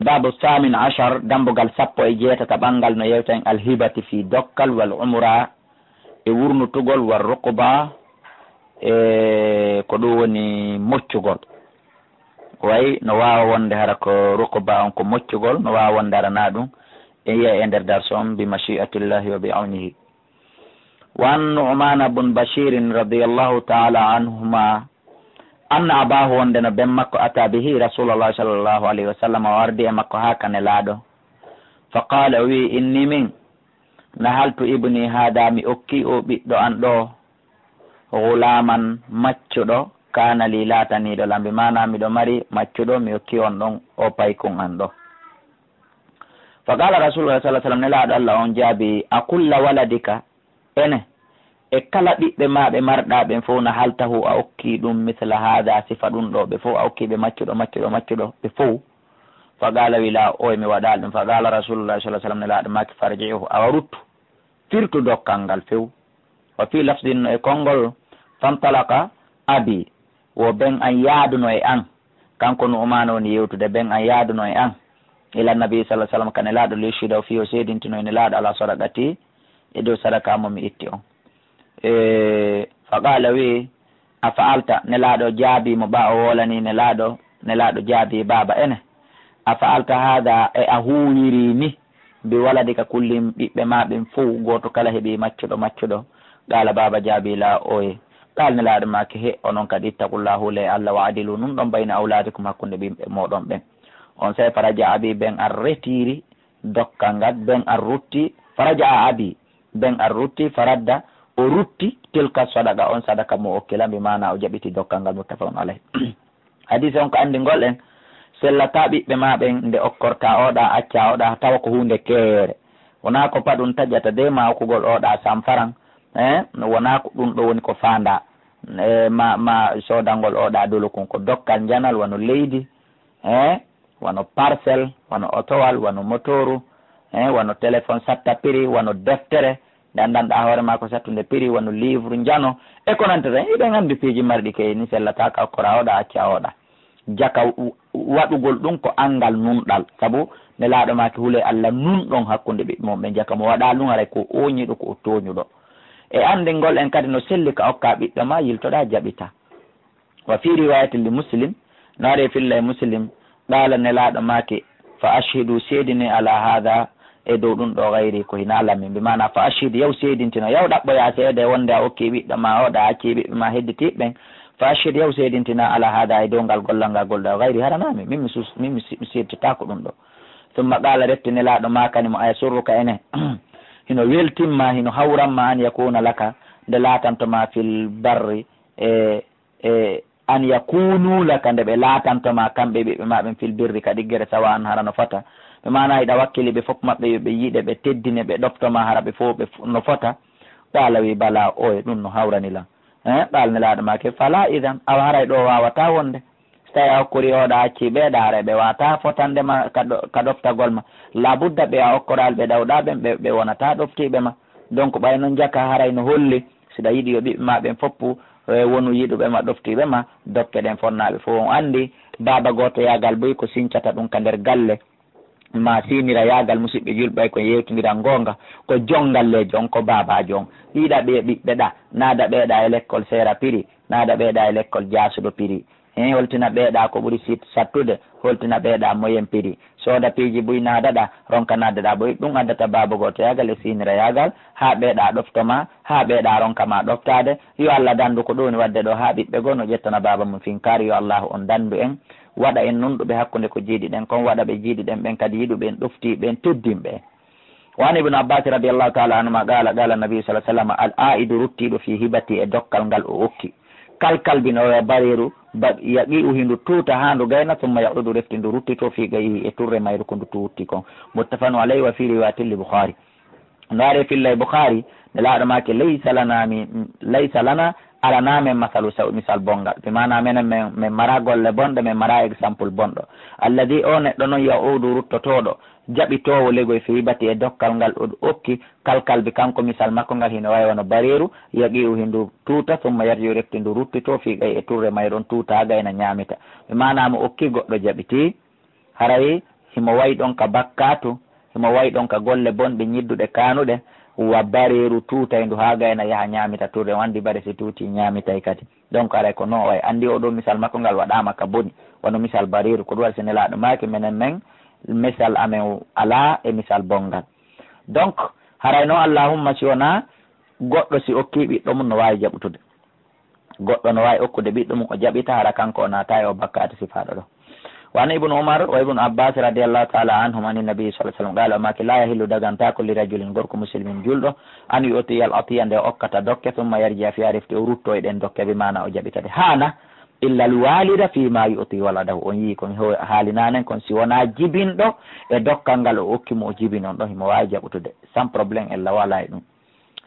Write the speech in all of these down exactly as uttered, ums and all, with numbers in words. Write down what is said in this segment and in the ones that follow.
Babu thamin ashar, dambugal sappo e jeetata ɓanngal no yewta en alhibati fi dokkal wal umra e wurnutugol wal ruquba e ko ɗum woni moccugol. Way no waawa wonde hara ko ruquba on ko moccugol, no waawa wonde hara na ɗum. En yiya e nder darso on bi mashi'atillahi wa bi awnihi. Wa an Nu'mana bun Bashirin radiyallahu ta'ala anhuma anna abahu, wonde no ben makko, ata bihi Rasulullah sallallahu alayhi wa sallam, o ardi e makko haa ka Nelaaɗo. Fa qala, o wi, inni min nahaltu ibni hada, mi okki o ɓiɗɗo an ɗo, gulaman, maccuɗo, kana li, laataniiɗo lam, bi maana miɗo mari maccuɗo, mi okki on ɗon o paykun an ɗo. Fa qala Rasulullah sallallahu alayhi wa sallam, Nelaaɗo Allah on jaabi, a kulla waladika, ene e kala ɓiɓɓe ma ɓe marɗa ɓen fow, nahaltahu, a okki ɗum misla hada, sifa ɗum ɗo ɓe fow, a okki ɓe maccuɗo, maccuɗo, maccuɗo ɓe fow? Fa qala, wi la, oy mi waɗaali ɗum. Fa qala Rasulullah sallallahu alayhi wa sallam, Nelaaɗo maaki, farji'uhu, awa ruttu, firtu dokkal ngal few. Wa fi lafdin, no e konngol, fantalaqa abi, wo ben an yaaduno e an. Kanko Nu'man woni yewtude, ben an yaaduno e an. Ila Nabi sallallahu alayhi wa sallam, ka Nelaaɗo, li yushhidahu, fii o seedintino e Nelaaɗo, ala sadaqati, e dow sadaka mo mi itti on. E, fa qala, wi, a fa'alta, Nelaaɗo jaabi mo, ɓa o wolani Nelaaɗo, Nelaaɗo jaabi, baaba, ene a fa'alta hada, e a huwiri ni, bi waladika kullihim, ɓiɓɓe ma ɓen fow, gooto kala heɓi maccuɗo, maccuɗo? Qala, baaba jaabi, la, oye. Qala, Nelaaɗo maaki, he, onon kadi, ittaqullah, huule Allah, wa adilu, nun ɗon, bayna awladikum, hakkunde ɓiɓɓe moɗon ɓen. On sey faraja abi, ben an retiri dokkal ngal, ben an rutti, faraja abi, ben an rutti, faradda, o rutti, tilka sadaqa, on sadaka mo o okkila, bi maana o jaɓiti dokkal ngal, muttafaqun alayh. Hadise on ko anndingol en, sellata ɓiɓɓe ma ɓen nde okkorta oɗa, acca oɗa, tawa ko huunde keyeere. Wonaa ko paɗum taƴata de ma okkugol oɗa samfaran, eh, wonaa ko ɗum ɗo woni ko faanda, eh, ma, ma soodangol oɗa dolokun, ko dokkal njanal wano leydi, eh, wano parcelle, wano otowal, wano motoru, eh, wano téléphone satta prix, wano deftere, nde anndanɗaa hoore maa ko sattunde prix, wano livre, njano, e ko nanndi tan. Hiɗen anndi piiji marɗi key ni, sellata ka okkora oɗa, acca oɗa. Jaka w-, waɗugol ɗum ko anngal nunɗal. Sabu Nelaaɗo maaki, huule Allah nunɗon hakkunde ɓiɓɓe mon ɓen, jaka mo waɗa ɗum, haray ko o ooñiiɗo, ko o tooñuɗo. E anndingol en kadi no selli ka okka ɓiɗɗo ma, yiltoɗa, jaɓita. Wa fi riwayatin li Muslim, no ari e filla e Muslim, qala, Nelaaɗo maaki, fa ashhidu, seedine, ala hada, e dow ɗum ɗo, gayri, ko hinaa lammi. Bi maana, fa ashhid, yaw seedintino, yaw ɗaɓɓoya seede wonde a okki ɓiɗɗo ma o, ɗa acci ɓiɓɓe ma hedditiiɓe ɓen. Fa ashhid, yaw seedintina, ala hada, e dow ngal gollal ngal golɗa, gayri, hara na min, min mi sus-, min mi si-, mi seedtitaako ɗum ɗo. Summa qala, refti Nelaaɗo maakani mo, ayasurruka, ene hino weltimma, hino hawramma, an yakuna laka, nde laatanto ma, fil barri, e e an yakunu laka, nde ɓe laatanto ma, kamɓe ɓiɓɓe ma ɓen, fil birri, ka ɗiggere, sawa'an, hara no fota. Ɓe maana hiɗa wakkili ɓe fof maɓɓe yo ɓe yiɗe, ɓe teddine, ɓe ɗofto ma, hara ɓe fof ɓe f-, no fota. Qala, wi, bala, oye, ɗum no hawrani lan. Eh, qala, Nelaaɗo maaki, fala idan, awa haray ɗo waawata wonde. So tawi a okkori oɗa, acci ɓeeɗa, haray ɓe waata fotande ma ka ɗo-, ka ɗoftagol ma. Labudda ɓe a okkoraali ɓe ɗawɗa ɓen, ɓe, ɓe wonata ɗoftiiɓe ma. Donc, ɓay non jaka haray no holli, si ɗa yiɗi yo ɓiɓɓe ma ɓen foppu, eh, wonu yiɗuɓe ma, ɗoftiiɓe ma, dokke ɗen fonnaaɓe fof. On anndi, baaba gootoyaagal buy ko sincata ɗum ka nder galle, ma siinirayaagal, musidɓe julɓe, ɓay ko yewtindiral goonga, ko jonngalleejo on, ko baabaajo on. Yiɗa ɓe ɓiɓɓe ɗa, naada ɓeeɗa e lekkol seera piri, naada ɓeeɗa e lekkol jaasuɗo piri. Heen holtina ɓeeɗa ko ɓuri sit-, sattude, holtina ɓeeɗa moyen prix. Sooda piiji buy naadaɗa, ronka naaddeɗa boy. Ɗum addata baaba gootoyaagal e siinirayaagal, haa ɓeeɗa ɗofto ma, haa ɓeeɗa ronka ma ɗoftaade. Yo Allah danndu ko ɗooni waɗde ɗo, haa ɓiɓɓe goo no ƴettana baaba mum finkaari. Yo Allaahu on danndu en, waɗa en nunɗuɓe hakkunde ko jiiɗiɗen kon, waɗa ɓe jiiɗiɗen ɓen kadi yiɗuɓe en, ɗoftii ɓe en, teddin ɓe en. Wa an Ibnu Abbaas radiyallaahu ta'aalaa anhumaa qaala, qaala Nabiyyu sallallaahu alayhi wa sallam, al aa'idu ruttiiɗo fii hibatihi e dokkal ngal o okki. Kal kalbi no waya bareeru, ba-, yaqi'u hindu tuuta haa ndu gayna, summa ya'uudu refti ndu ruttitoo fii qay'ihi e turre mayru ko ndu tuutti kon. Muttafaqun alayhi wa fii riwaayatin li Bukhaari. No ari e filla e Bukhaari, Nelaaɗo maaki, laysa lanaa mi-, laysa lanaa, alanaa men masalu saw-, misal bonngal. Bi maanaa menen men, men maraa golle bonɗe, men maraa exemple bonɗo. Alladhi, o neɗɗo non, ya'uudu ruttotooɗo, jaɓitoowo legoy fii hibatihi e dokkal ngal o okki, kal kalbi, kanko misal makko ngal hino wayi wano bareeru, yaqi'u hindu tuuta, summa yarji'u refti ndu ruttitoo fii qay'ihi e turre mayru ɗon tuuta gayna ñaamita. Bi maanaa mo okki goɗɗo jaɓitii, haray himo wayi ɗon ka bakkaatu, himo wayi ɗon ka golle bonɗe ñidduɗe kaanuɗe, wa bareeru tuutayndu haa gayna yaha ñaamita turde, o anndi bare si tuuti ñaamitay kadi. Donc aray ko non o wayi. Anndi oo ɗoo misal makko ngal waɗaama ka boni, wano misal bareeru, ko ɗum waɗi si Nelaaɗo maaki menen men, misal amen alaa e misal bonngal. Donc haray non allahumma si wonaa goɗɗo si okkii ɓiɗɗo mum no waawi jaɓutude. Goɗɗo no waawi okkude ɓiɗɗo mum o jaɓita hara kanko o naata e o bakkaatu sifaaɗo ɗoo. Wa an Ibnu Umar wa Ibnu Abbaas radiyallahu taala anhum ani nabi sallallahu alaihi wasallam qaala o maaki laa yahillu dagantaako li rajulin gorko muslimin julɗo an yu'tiya al atiya nde o okkata dokke summa yarji'a fiha refti o rutto e ɗen dokke bi maana o jaɓita ɗe. Haana illa al walida fi ma yu'ti waladahu on yii kon ho- haali naanen kon si wonaa jibinɗo e dokkal ngal o okki mo o jibini on ɗon himo waawi jaɓutude sans problème ella walaa e ɗum.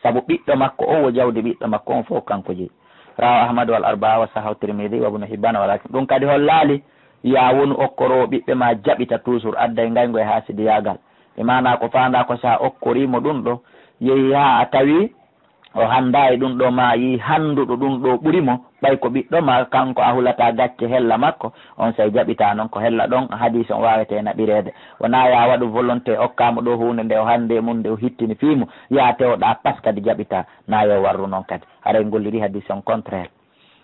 Sabu ɓiɗɗo makko on wo jawdi ɓiɗɗo makko on fof kanko jeyi. Rawahu Ahmad wal arbaa wa sahahu Tirmidi wa Ibnu Hibbaan walakin ɗum kadi hollaali yaa wonu okkoroowo ɓiɓɓe ma jaɓita toujours adday ngayngu e haasidiyaagal. E maanaa ko faandaa ko si a okkorii mo ɗum ɗo yehi haa a tawi o hanndaa e ɗum ɗo ma a yii hannduɗo ɗum ɗo ɓuri mo ɓay ko ɓiɗɗo ma kanko a hulataa gacce hella makko. On sey jaɓitaa non ko hella ɗon hadiis on waawetee naɓireede. Wonaa yaa waɗu volonté okkaa mo ɗoo huunde nde o hannde e mum nde o hittini fii mo yaa tewɗaa pas kadi jaɓitaa naa yo warru non kadi haray ngolliri hadiis on contraire.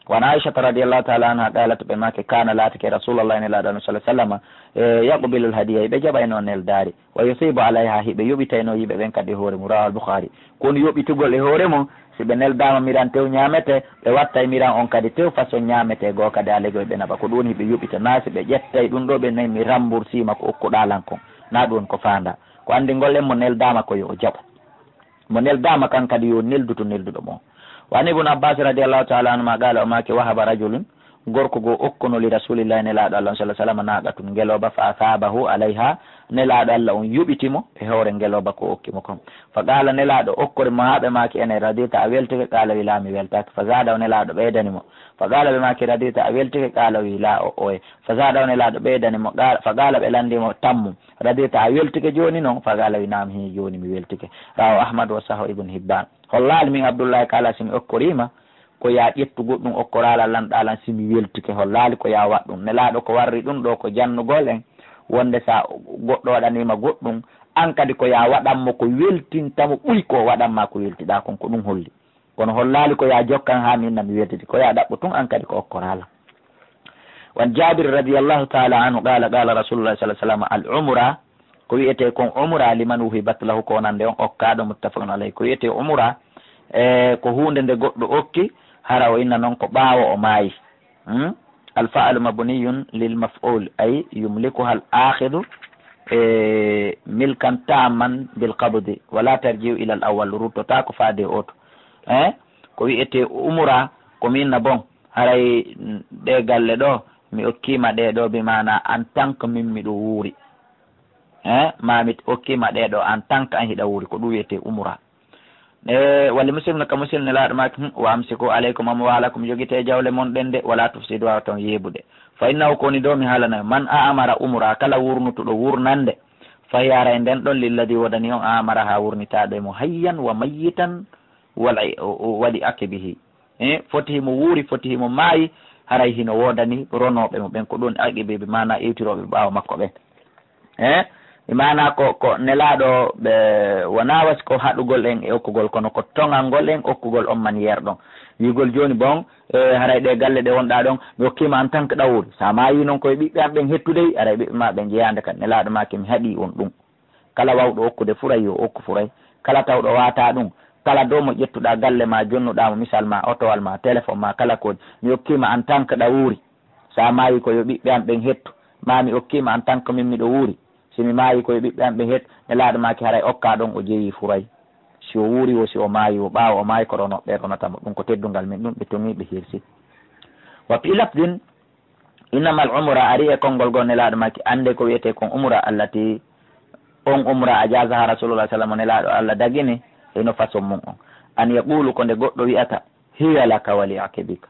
Wa an Aishata radiyallahu taala anha qalat ɓe maake kana laatike rasulullahi nelaaɗo alah sallah sallama e yaqbilul hadiya hiɓe jaɓayno neldaari wa yusibu alayha hiɓe yoɓitayno yiɓe ɓen kadi e hoore mum rawahu al bukhari. Kon yoɓitugol e hoore mum si ɓe neldaama miran tew ñaamete ɓe wattay miran on kadi tew façon ñaamete goo kadi alegoy ɓe naɓa ko ɗum woni hiɓe yoɓita naa si ɓe ƴettay ɗum ɗo ɓe nayi mi ramboursiima ko okkuɗaa lan kon. Naa ɗum woni ko faandaa ko anndingol en mo neldaama ko yo o jaɓu mo neldaama kan kadi yo neldu to nelduɗo mo. Wa an Ibnu Abbaas radiyallahu taala anhuma qaala o maaki wahaba rajulun gorko goo okkuno li rasulillahi nelaaɗo allah sallah sallama naaqatun ngelooba fa asaabahu alayha. Nelaaɗo allah on yoɓiti mo e hoore ngelooba ko okki mo kon. Fa qaala nelaaɗo okkori mo haa ɓe maaki ene radita a weltike qaala wi laa mi weltaaki fa zaada o nelaaɗo ɓeydani mo. Fa qaala ɓe maaki radita a weltike qaala wi laa o oye. Fa zaada o nelaaɗo ɓeydani mo fa qaala ɓe lanndi mo tammu. Radita a weltike jooni non fa qaala wi naam hii jooni mi weltike. Rawahu Ahmad wa sahahu Ibnu Hibbaan. Hollaali min Abdullahi kaala si mi okkoriima ko yaa ƴettu goɗɗum okkoraala lanɗaa lan si mi weltike hollaali ko yaa waɗ ɗum nelaaɗo ko warri ɗum ɗo ko jannugol en wonde sa goɗɗo waɗaniima goɗɗum an kadi ko yaa waɗan mo ko weltinta mo ɓuri ko waɗan maa ko weltiɗaa kon ko ɗum holli. Kono hollaali ko yaa jokkan haa miin na mi weltiti ko yaa ɗaɓɓu tun an kadi ko okkoraala. Wan jabir radiallahu taala anhu qala qala rasulullah sa sallam al umra ko wiyetee kon umra liman wuhibat lahu ko wonande on okkaaɗo muttafaqun alayh ko wiyetee umra e ko huunde nde goɗɗo okki hara o inna noon ko ɓaawo o maayi. Al fa'alu mabniyun lil maf'ul ay yumlikuha al akhidu e milkan tamman bil qabdi wala tarji'u ila al awwal ruttotaako faade oto. E ko wiyetee umra ko mi inna bon haray ɗe galle ɗo mi okkiima ɗe ɗo bi maana en tant que min miɗo wuuri. E ma mi okkiima ɗe ɗo en tant que an hiɗa wuuri ko ɗum wiyetee umra. E wali muslim no ka muslim ne laaɗo maaki wa amsiku alaykum amwalakum jogite jawle mon ɗen de wala tufsidu wawa ton yeebude. Fa innahu ko woni dow mi haalana man a amara umra kala wurnutuɗo wurnande fa hiya haray nden ɗon lilladi wodani on a amara ha wurnitaaɗo e mo hayyan wa mayyitan wal waɗi akibihi. E foti himo wuuri foti himo maayi haray hino woodani ronooɓe mo ɓen ko ɗum aqibihi maana iwtirooɓe ɓaawo makko ɓen. E e maana ko ko nelaaɗo ɓe wonaa wasi ko haɗugol en e okkugol kono ko toŋangol en okkugol on maniyeer ɗon. Wiigol jooni bon e haray ɗe galle ɗe wonɗaa ɗon mi okkiima en tant que ɗawuuri so a maayii noon koye ɓiɓɓe am ɓen hettudey haray ɓiɓɓe maa ɓen jeyaande kadi nelaaɗo maaki mi haɗii on ɗum. Kala wawɗo okkude furay yo okku furay. Kala tawɗo waataa ɗum kala dow mo ƴettuɗaa galle maa jonnuɗaa mo misal maa otowal maa telefon maa kala koodi mi okkiima en tant que ɗawuuri. So a maayii ko yo ɓiɓɓe am ɓen hettu maa mi okkiima en tant que min miɗo wuuri. Si mi maayii ko yo ɓiɓɓe am ɓen hettu nelaaɗo maaki haray okkaa ɗon o jeyii furay. Si o wuuri wo si o maayii wo ɓaawo o maayi ko rono ɓe ronata mo ɗum ko teddungal min ɗum ɓe toŋii ɓe hirsii. Wa fii lafdin innama al umra ari e konngol goo nelaaɗo makki annde ko wiyetee kon umra allati on umra a jasaha rasulullah sallam nelaaɗo allah dagini hino façon mum on. An yaqulu ko nde goɗɗo wiyata hiya laka wa li aqibika.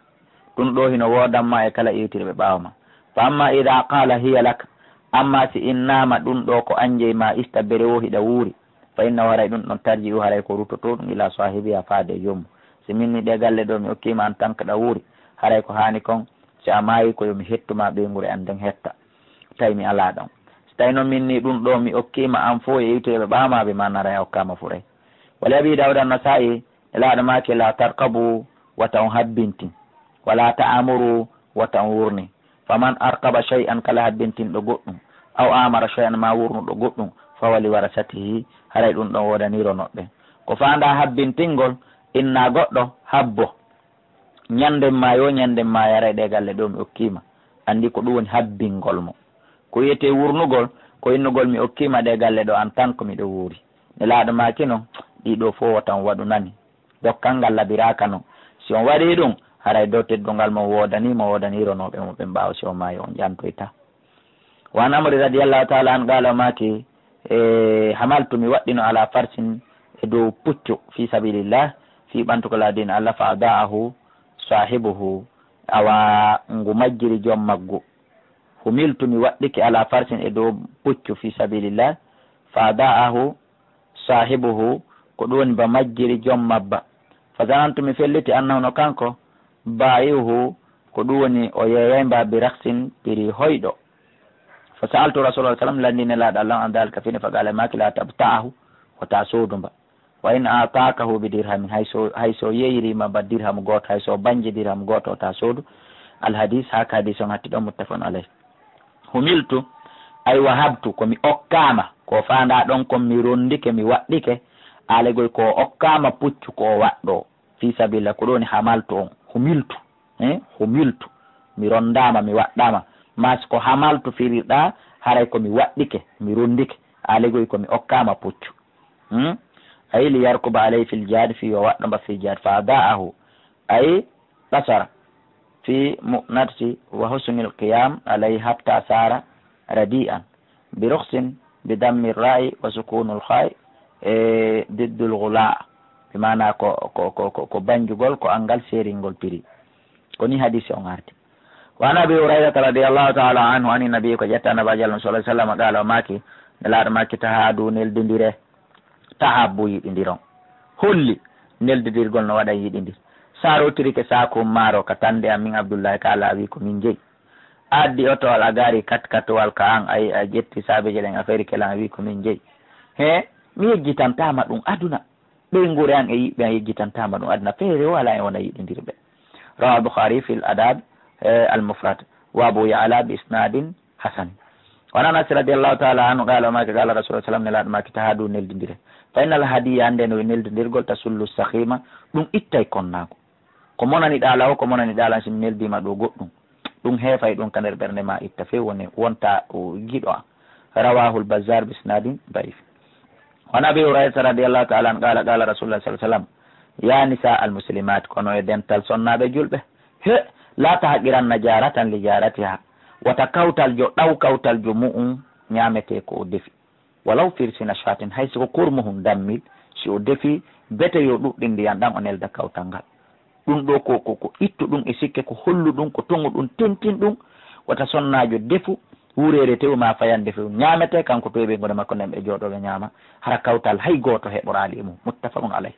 Ɗum ɗo hino woodan ma e kala iwtirɓe ɓaawo ma. Fa amma ida qala hiya laka amma si innaama ɗum ɗo ko an jeyi ma ista bere wo hiɗa wuuri. Fa innahu haray ɗum ɗon tarji'u haray ko ruttoto ɗum ila sahibiha faade e joomum. Si min ni ɗe galle ɗo mi okkiima en tant que ɗa wuuri haray ko haani kon si a maayi ko yo mi hettu ma ɓeynguure an nden hetta. Tawi mi alaa ɗon Tawi noon min ni ɗum ɗo mi okkiima an fof e iwteeɓe ɓaamaaɓe ma nara e okkaama furay. Wali Abi Dawuda Nasa'i, Nelaaɗo maaki, "La tarqabu, wata on habbintin, wala ta'amuru, wata on wurni. Faman arqaba shay'an, kala habbintinɗo goɗɗum, aw amara shay'an, ma wurnuɗo goɗɗum, fa wali warasatihi, haray ɗum ɗon woodani ronoɓɓe." Ko faanda habbintingol, inna goɗɗo habbo. Ñanden maayo, ñanden maayaray ɗe galle ɗo mi okkiima. Anndi ko ɗum woni habbingol mo. Ko wiyetee wurnugol, ko innugol mi okkiima ɗe galle ɗo an tan ko miɗo wuuri. Nelaaɗo maaki noon, ɗiɗo fof wota on waɗu nani. Dokkal ngal labiraaka noon. Si on waɗii ɗum, haray dow teddungal mo woodanii mo, woodanii ronooɓe mo ɓen ɓaawo si o maayi on ƴantoyta. Wa an Amri radiyallahu ta'ala an qaala o maaki, e, hamaltu mi waɗɗino ala farsin e dow puccu fi sabilillah, fi ɓantukol diina Allah, fa ada'ahu sahibuhu, awa ngu majjiri joom maggu. Humiltu mi waɗɗike ala farsin e dow puccu fi sabilillah, fa ada'ahu sahibuhu, ko ɗum woni ba majjiri joom mabba. Fa zanantu mi felliti annahu no kanko, ba'i'uhu, ko ɗum woni o yeeyay mba bi rakhsin piri hoyɗo. Fa sa'altu Rasulullah sallam, lanndi Nelaaɗo Allah an dhalika fini, fa qala maaki la tabta'ahu, wota soodu mba. Wa in atakahu bi dirhamin, hay so, hay so yeeyiriima ba dirham gooto, hay so bannje dirham gooto, wota soodu. Al hadis, haka hadis on hatti ɗon, muttafaqun alayh. Humiltu, ay wahabtu, ko mi okkaama, ko faandaa ɗon kon mi ronndike, mi waɗɗike, aalegoy ko okkaama puccu ko o waɗɗoo, fi sabilillah, ko ɗum woni hamaltu on, humiltu, eh, humiltu, mi ronndaama, mi waɗɗaama, mas ko hamaltu firirɗaa, haray ko mi waɗɗike, mi ronndike, aalegoy ko mi okkaama puccu. Hmm? Ay li yarkuba alayhi fil jihad, fi yo waɗɗo mba fi jihad, fa ada'ahu, ay qasara fi mu'nati wa husnil qiyam alayhi hatta sara radi'an. Bi rukhsin bi dammi ra'i wa sukunul kha'i, e, diddul ghula. Bi maana ko, ko, ko, ko, ko banjugol, ko angal seeringol piri. Ko ni hadisi on arti. Wa an Abi Hurayrata radiyallahu ta'ala anhu, ani nabi, ko ƴetta Nabaajo Allah sallallahu alaihi wasallam, qala, o maaki, Nelaaɗo maaki, "Tahaadu, neldindire, tahabbu, yiɗindiron." Holli neldindirgol no waɗa yiɗindir. Sa rotirike saaku maaro ka tande am min Abdullahi ka laawi ko min jeyi. Addi oto al agari kat katuwal ka an, ay, a ƴetti saabeje ɗen a feri kelan a wi ko min jeyi. He, mi yejjitantama ɗum aduna. Ɓeynguure an e yiɓɓe an yejjitantaama ɗum aduna, feere o alaa e wona yiɗindirɓe. Rawahu Bukhari fil adab, eh, al mufrad, wa Abu Ya'la bi isnadin hasan. Wa an Anas radiyallahu ta'ala anhu qala, o maaki, qala Rasulullah sallam, Nelaaɗo maaki, "Tahadu, neldindire. Fa innal hadiya, ande no neldindirgol, tasullu sakhima, ɗum ittay konnaagu." Ko monani ɗaala o, ko monani ɗaala si mi neldiima ɗo goɗɗum. Ɗum heefay ɗum ka nder ɓernde ma itta few woni wonta o giɗo an. Rawahul Bazzar bi isnadin daif. Wa an Abi Hurayrata radiyallahu ta'ala anhu qala, qala Rasulullah sallallahu alaihi wasallam, "Ya nisa al muslimat, kono e dental sonnaaɓe julɓe. He, la tahqiranna jaratan li jaratiha. Wata kawtal jo ɗaw kawtal jo mu'um ñaamete ko o defi. Walaw firsina shatin, hay siko kormuhun dammil, si o defi, bete yo ɗuɗɗin ndiyan ɗan o nelda kawtal ngal." Ɗum ɗo ko, ko, ko ittu ɗum e sikke, ko hollu ɗum, ko tongu ɗum, tentin ɗum. Wata sonnaajo defu wureere tew ma fayan defu ñaamete, kanko to ɓe gona makko nden ɓe jooɗo ɓe ñaama. Hara kawtal hay gooto heɓoraali e mum. Muttafaqun alayh.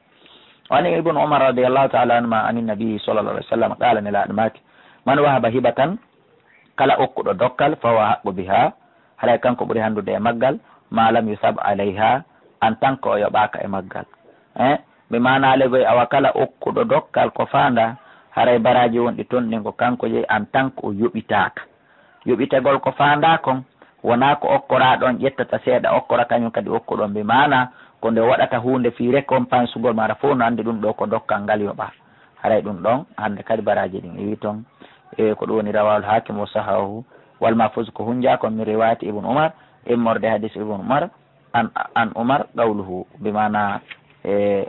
Wa an Ibn Umar radiyallahu ta'ala anhuma anin nabi sallallahu alaihi wasallam qala, Nelaaɗo maaki, "Man wahaba hibatan, kala okkuɗo dokkal, fa huwa haqqu biha, haray kanko ɓuri handude e maggal, ma lam yusab alayha, en tant que o yoɓaaka e maggal." Eh, mi maanaale goy awa kala okkuɗo dokkal ko faanda, haray baraaji wonɗi ton ɗin ko kanko jeyi en tant que o yoɓitaaka. Yoɓitegol ko faanda kon, wonaa ko okkoraa ɗon ƴettata seeɗa okkora kañum kadi okkuɗon, bi maana ko nde waɗata huunde fii récompense gol maɗa fof no anndi ɗum ɗo ko dokkal ngal yoɓa. Haray ɗum ɗon hannde kadi baraaji ɗin iwi ton. E ko ɗum woni rawahul Hakim wa sahahu wal mahfuz ko hunjaa kon min riwayati Ibn Umar, immorde hadis Ibn Umar, an, an Umar qawluhu, bi maana, e,